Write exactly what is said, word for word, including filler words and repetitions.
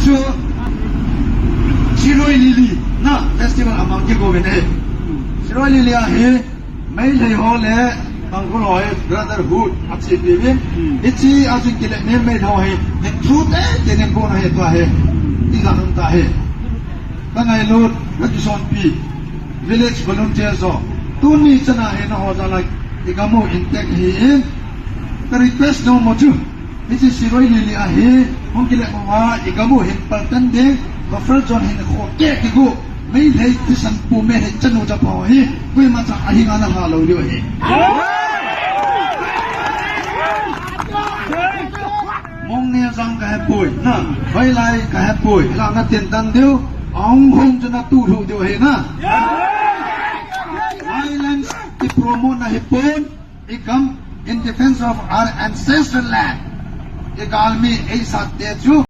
Chu Shirui Lily na festival amang kigo ve ne. Shirui Lily ahi, Meitei ho le Tangkhul ho hi brotherhood achi pi vin. Hmm. Hichi achi kile ne Meitei ho hi. Hin thu te te ne ko na he to he. Ti la ta he. Ka ngailut, ka kisonpi. Village volunteers ho. Tuni chana hi na ho jala i gam u intact hi in. Ka request nom mo chu. Hiche Shirui Lily ahi, hung kile mo ma, i gam u hin paltan ding, buffer zone hin kho ke kigu, Meitei thisan pu me hin chanu chapa ho hi, koima cha ahi nga na ha lo diu ahi. Mong ne jang ka hepoi, na, hoilai ka hepoi, la na tin tan diu, aung hung chu na tu lu diu ahi na. Violence ti promote na hi pon, i gam in defense of our ancestral land. I galmi ei sat te chu.